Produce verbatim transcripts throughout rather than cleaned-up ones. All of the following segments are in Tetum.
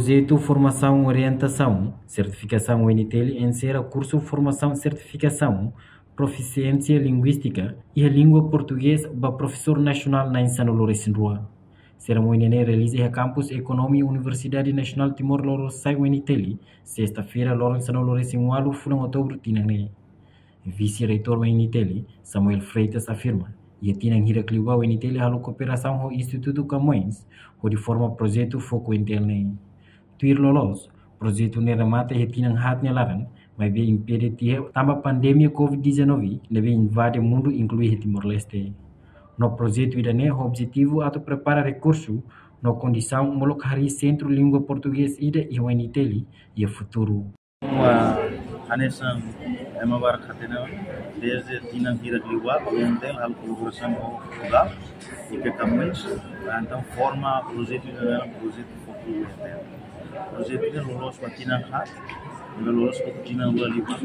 Projetu Formasaun Orientasaun Sertifikasaun U N T L enserra kursu formasaun sertifikasaun profisiénsia linguístika iha língua portugés ba profesór nasionál na'in sanulu-resin-rua. Serimónia ne'e realiza iha kampus Ekonomia Universidade Nasionál Timor Lorosa'e U N T L, sesta-feira, loron sanulu-resin-ualu fulan outubru tinan ne'e. Vise-Reitór U N T L, Samuel Freitas afirma, iha tinan hirak liubá U N T L halo kooperasaun ho Institutu Camões, hodi forma projetu foku U N T L ne'e. Tuir loloos, projetu ne'e remata iha tinan haat nia laran, maibé impede tiha tanba pandemia covid dezanove ne'ebé invade mundu, inklui iha Timor-Leste. No projetu ida-ne'e ho objetivu atu prepara rekursu no kondisaun molok harii sentru língua portugés ida iha U N T L iha futuru. Wa hanesan ema barak hatene, dezde tinan hirak liubá U N T L halo kolaborasaun ho Portugal, I P K Camões, entaun forma projetu ida-ne'e, projetu foku U N T L. Projetu ne'e loloos ba tinan haat, loloos ba tinan rua liubá.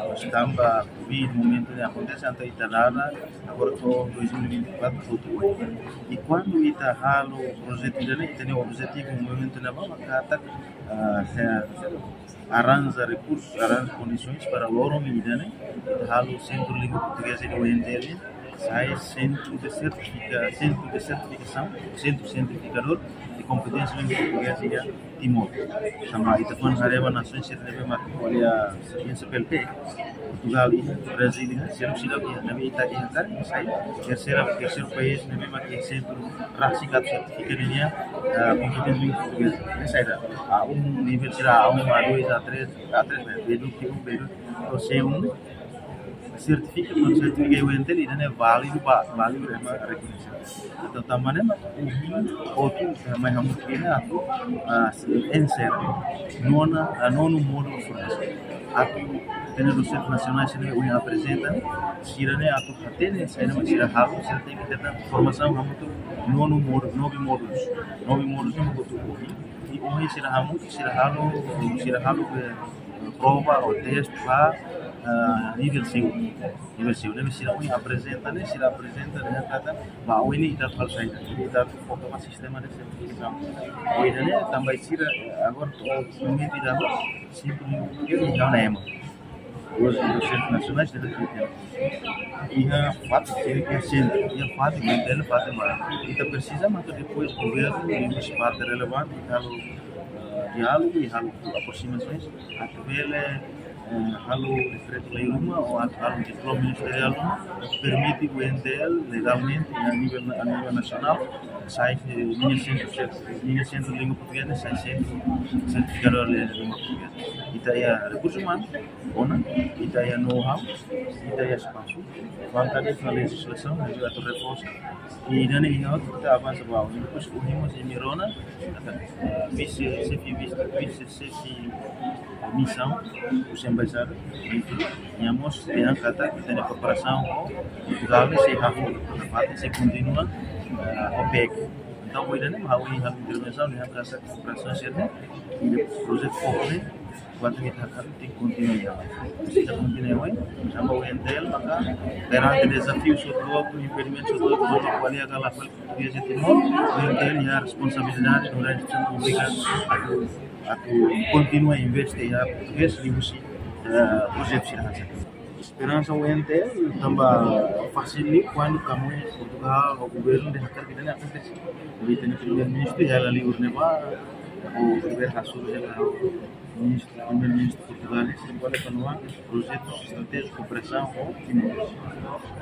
Mas tanba covid momentu ne'e akontese, entaun ita dada, agora to'o dois mil e vinte e quatro to'o ohin. I kuandu ita halo projetu ida-ne'e, ita-nia objetivu momentu ne'ebá, maka ita, ah, se, se, arranja rekursus, arranja kondisoens para loron ida-ne'e ita halo sentru língua portugeza de U N T L, sai sentru de sertifika-, sentru de sertifikasaun, sentru sertifikadór de kompeténsia língua portugeza iha Timor. Tanba ita kuandu haree ba nasaun sira ne'ebé mak ko'alia iha C P L P, Portugal iha, Brazil iha, sira sira iha, ne'ebé ita iha karik sai terseira, terseiru país ne'ebé mak iha sentru rasik atu sertifika ninia, eh, kompeténsia língua portugeza. Ne'e saida, A um, nivel sira A um, A dois, A três, A três, ne'e, B dois, B um, B dois, to'o C um, sertifika, kuandu sertifika iha U N T L, ida-ne'e válidu ba, válidu ema rekoñese. Entaun, tanba ne'e mak ohin, ohin, mai hamutuk ne'e atu, ah, enserra nona, ah, nonu módulu formasaun. Atu ita-nia dosente nasionál sira ne'ebé ohin aprezenta, sira-ne'e atu hatene saida mak sira halo, sira tenke hetan formasaun hamutuk nonu módulu, nove módulus. Nove módulus ne'e mak hotu ohin. I ohin sira hamutuk, sira halo, sira halo, eh, prova ou teste ba, ah, nivel C um. Nivel C um. Ne'ebé sira ohin aprezenta ne'e, sira aprezenta ne'e, hatán, ba ohin ne'e ita atu halo saida, ita atu foka ba sistema de sertifikasaun. Ohin ne'e tanba sira, eh, agora, to'o momentu ida agora, simples, eu não ema. Os dosentes nacionais devem ter. Iha fatin, iha sentru, iha fatin, U N T L fatin, mas ita presiza, mas depois governu, i parte relevante, i halo, eh, diálogu, i halo aproximasoens, atu bele, eh, halo dekretu lei ruma, ou atu halo diploma ministeriál ruma, permite U N T L legalmente, a nivel, a nivel nasionál, sai, eh, ninia sentru, ninia sentru língua portugeza, sai sentru sertifikadór de língua portugeza. Ita iha rekursu umanu, ona, ita iha know-how, ita iha espasu, falta de'it ona lejizlasaun, ne'e atu reforsa. I ida-ne'e iha atu ita avansa ba oin. Depois ohin mós imi rona, eh, vise, xefe vise, vise xefe, eh, misaun, husi embaixada, nia mós dehan katak ita-nia kooperasaun ho Portugal ne'e sei hahú, fatin sei kontinua, eh, ho PEC. Entaun, ohin ne'e, ha'u iha intervensaun, dehan katak kooperasaun sira-ne'e, i projetu foku ne'e, kuandu ita hakarak tenke kontinua iha. Ita kontinua iha, tanba U N T L maka perante dezafiu hotu-hotu, impedimentu hotu-hotu, kuandu ko'alia ka la fali portugés iha Timor, U N T L iha responsabilidade durante tudu públika atu, atu kontinua investe iha portugés liuhusi, eh, projetu sira hanesan. Esperansa U N T L tanba fasil liu kuandu Camões, Portugal, ou governu dehan katak ida-ne'e akontese. Ita-nia Primeiru-Ministru iha hela liur ne'ebá, ou governu hasoru hela, Ministru, Primeiru-Ministru Portugal, sira bele kontinua projetu estratéjiku kooperasaun ho Timor.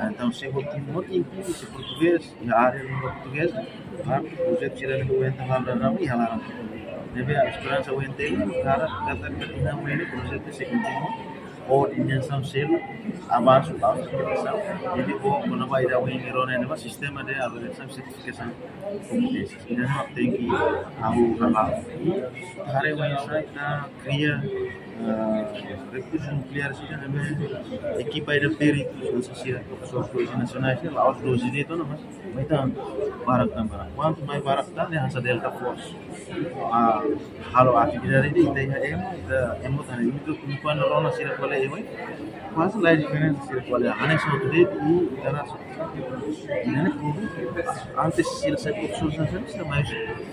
Entaun, se ho Timor inklui, se portugés, iha área língua portugeza, projetu sira-ne'e U N T L halo daudaun, iha laran. Ne'ebé esperansa U N T L, katak, katak, katak, ita-nia projetu sei kontinua, ho intensaun seluk, avansu, avansu, avansu. Jadi, bo, kona-ba ida ohin imi rona ne'ebá, sistema de avaliasaun sertifikasaun kompeténsia. Ida-ne'e tenke halo, halo. Haree oinsá ita kria, eh, rekursu nukleár sira ne'ebé ekipa ida peritus, hanesan sira, profesór, profesór nasionál, sira la'ós doze de'it ona, mas, mas ita barak tan barak. Kuantu mais barak tan, ne'e hanesan delta force. Ah, halo atividade ida, ita iha ema, ita ema tan, ita kumpara rona sira ko'alia ema, kuaze la diferensa sira ko'alia. Hanesan outro de'it, i ita rasa. Ida-ne'e, antes sira sai profesór, sira, sira, sira, mas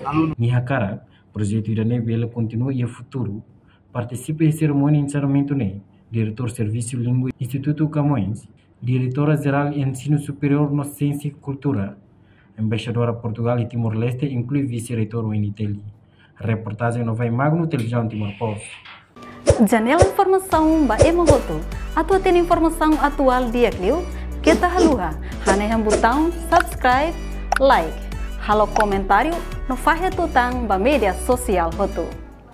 alunu. Nia hakarak, Projetu ida-ne'e bele kontinua iha futuru. Partisipa iha serimónia enserramentu ne'e Diretór Servisu Língua Institutu Camões, Diretora Jerál Ensinu Superiór no Siénsia Kultura, Embaixadora Portugál iha Timor-Leste, inklui Vise-Reitór U N T L. Reportajen Novai Magno, Televizaun Timor Post. Janela informasaun ba ema hotu. Atu hatene informasaun atuál di'ak liu, keta haluha hanehan butaun subscribe, like, halo komentáriu no fahe tutan ba média sosiál hotu.